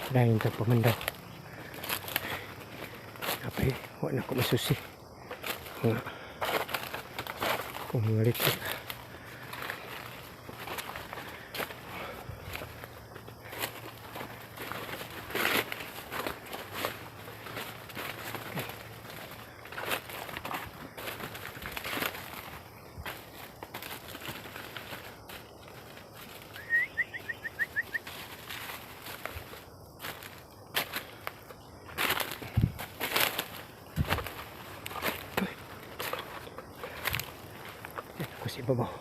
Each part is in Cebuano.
Dayon ta pamandaw. Apay, wa na ko masusi. Nga. Kung mga litik. Ako sa ibabaw.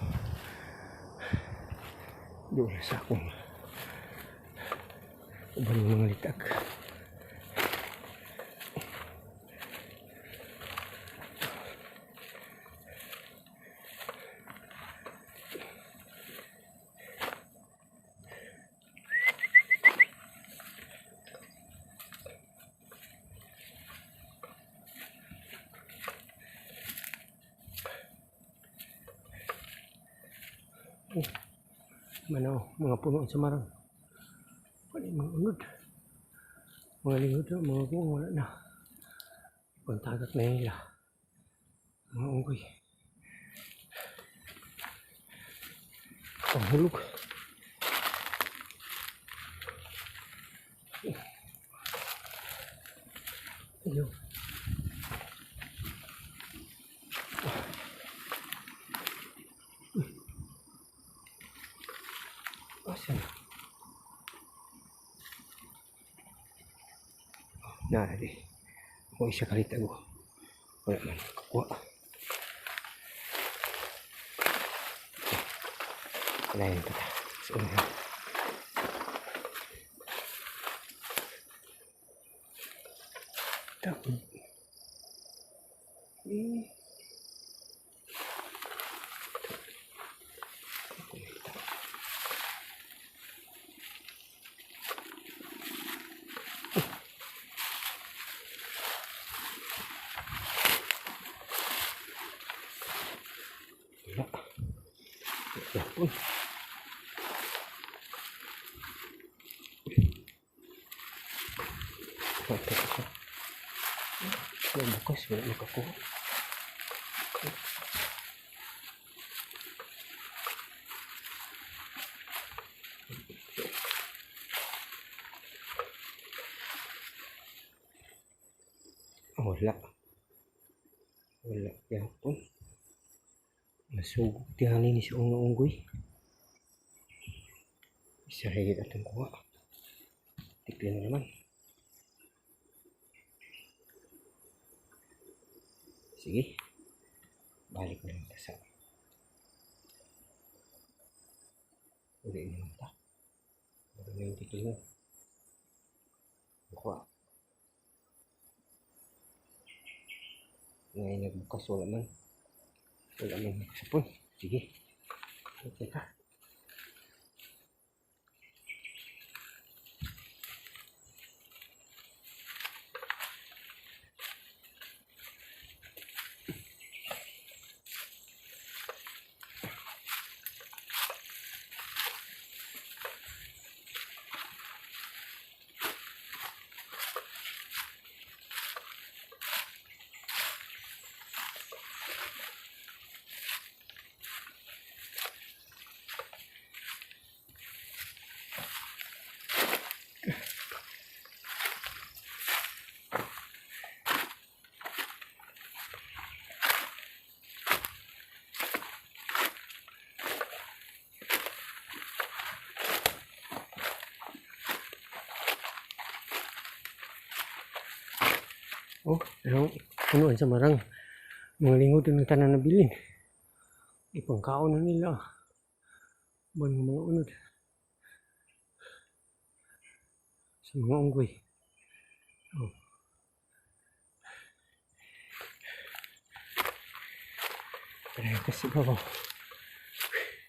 Doon sa akong uban ng mga litag. Manaw, mga puno sa marang. Wala yung mga unod. Mga lingod na, mga buong wala na. Pantagak na nila. Mga unggoy. Panghulog. Ayun. Asan? Na, di. Ako isa kalit ako. Wala man kakuha. Wala yun tata. Sa una. Takot. Eh. Ako may tao. Wala. Wala po. Wala pa. Wala bukas. Wala makakuha. Wala. Wala. Yapon. Nasugog tingali ni sa unga unggoy. Isa higit atong kuha. Tikli na naman. Sige. Balik na lang ta sa. Uli na lang ta. Wala na yung tikli mo. Kuha. Ngayon nagbukas, wala man. Wala man nakasapon. Sige. Okay ka. Oh, pero punuan sa marang mga lingod ng tanan na bilin. Ipangkaon na nila. Buwan ng mga unod. Sa mga unggoy. Oh. Pero kasi babaw.